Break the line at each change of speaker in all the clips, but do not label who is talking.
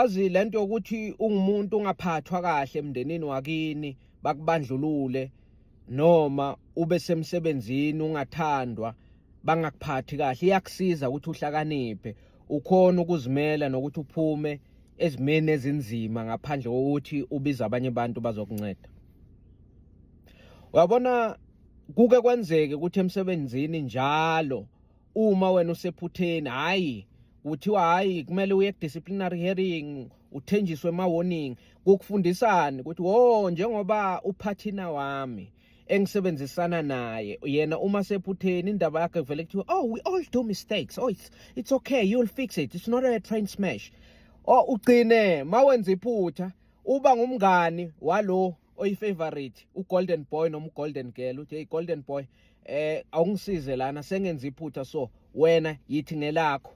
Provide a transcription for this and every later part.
Yazi lento yokuthi ungumuntu ungaphathwa kahle emndenini wakini, bakubandlulule, noma ube semsebenzini ungathandwa, bangakuphathi kahle, iyakusiza ukuthi uhlakaniphe, ukhona ukuzimela nokuthi uphume ezimeni ezinzima ngaphandle kokuthi ubize abanye abantu bazokunceda. Uyabona, kuke kwenzeke ukuthi emsebenzini njalo uma wena usephutheni, hayi, kuthiwa hayi, kumele uye disciplinary hearing, uthenjiswe ama-warning. Kukufundisani? Ukuthi wo, njengoba uphathina wami engisebenzisana naye, yena uma sephutheni indaba yakhe vele kuthiwa, "Oh, we all do mistakes. Oh, it's okay, you'll fix it, it's not a train smash." Oh, ugcine mawenza iphutha uba ngumngani walo oyi-favorite, u-golden boy noma u-golden girl. Uthi, "Hey golden boy, awungisize lana, sengenza iphutha." So wena yithi ngelakho.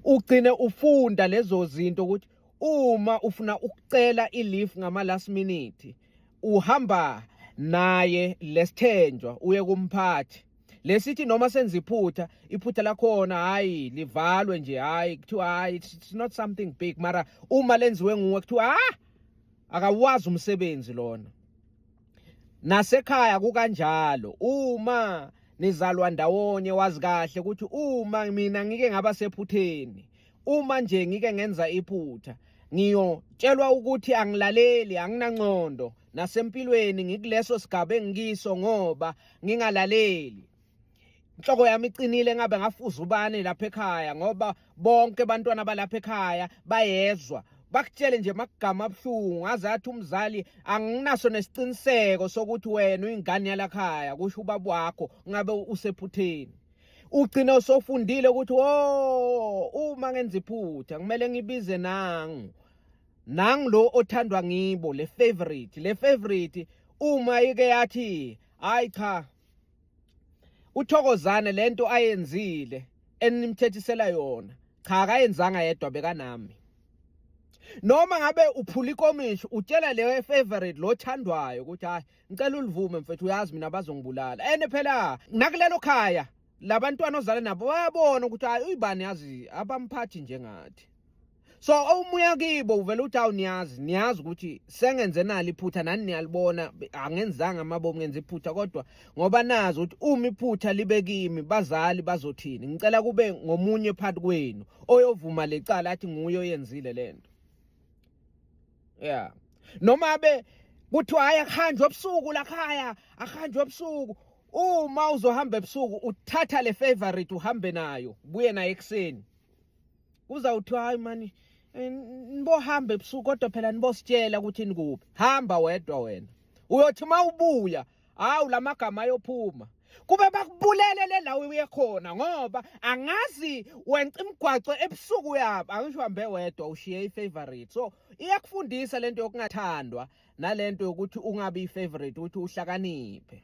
Ugcine ufunda lezo zinto ukuthi uma ufuna ukucela i-leave ngama last minute, uhamba naye lesithenjwa uye kumphathi lesithi noma senza iphutha, iphutha lakhona hayi livalwe nje, hayi kuthiwa hayi, it's not something big. Mara uma lenziwe nguwe, kuthiwa, "Ah, akawazi umsebenzi lona." Nasekhaya kukanjalo. Uma nizalwa ndawonye, wazi kahle ukuthi uma mina ngike ngaba sephutheni, uma nje ngike ngenza iphutha, ngiyotshelwa ukuthi angilaleli, anginangqondo nasempilweni, ngikuleso sigaba engikiso ngoba ngingalaleli, inhloko yami iqinile, ngabe ngafuza ubani lapha ekhaya, ngoba bonke abantwana balapha ekhaya bayezwa. Bakutshele nje makugama abuhlungu, aze athi umzali, "Anginaso nesiciniseko sokuthi wena uyingane yalakhaya," kusho ubaba wakho ngabe usephutheni. Ugcina usofundile ukuthi, oh, uma ngenza iphutha kumele ngibize nangu nangu lo othandwa ngibo, le favorite. Le favorite uma ike yathi, "Hayi cha, uthokozane lento ayenzile enimthethisela yona, cha, akayenzanga yedwa, bekanami," noma ngabe uphula ikomishi, utshela leyo favorite lo thandwayo ukuthi, "Hayi, ngicela ulivume mfethu, uyazi mina bazongibulala." Ene phela nakulelo khaya labantwana ozala nabo bayabona ukuthi hayi, uyibani, yazi abamphathi njengathi. So umuya kibo uvela uthi, "Awu, niyazi, niyazi ukuthi sengenze nalo iphutha, nani niyalibona, angenzanga amabomu, ngenza iphutha, kodwa ngoba nazi ukuthi uma iphutha libe kimi, bazali bazothini, ngicela kube ngomunye phakathi kwenu oyovuma lecala, athi nguye oyenzile lento." Yeah, noma abe kuthiwa hayi, akuhanjwe ebusuku lakhaya, akuhanjwe ebusuku, uma uzohamba ebusuku uthatha le favorite uhambe nayo, ubuye nayo ekuseni. Kuzawuthiwa, "Hayi mani, nibohamba ebusuku, kodwa phela nibositshela ukuthi nikuphi." Hamba wedwa wena, uyothi mawubuya, hawu, lamagama ayophuma, kube bakubulele le la uye khona, ngoba angazi wenca imigwaco ebusuku yabo. Angisho uhambe wedwa, ushiye i-favorite. So iyakufundisa lento yokungathandwa nalento yokuthi ungabi i-favorite, ukuthi uhlakaniphe.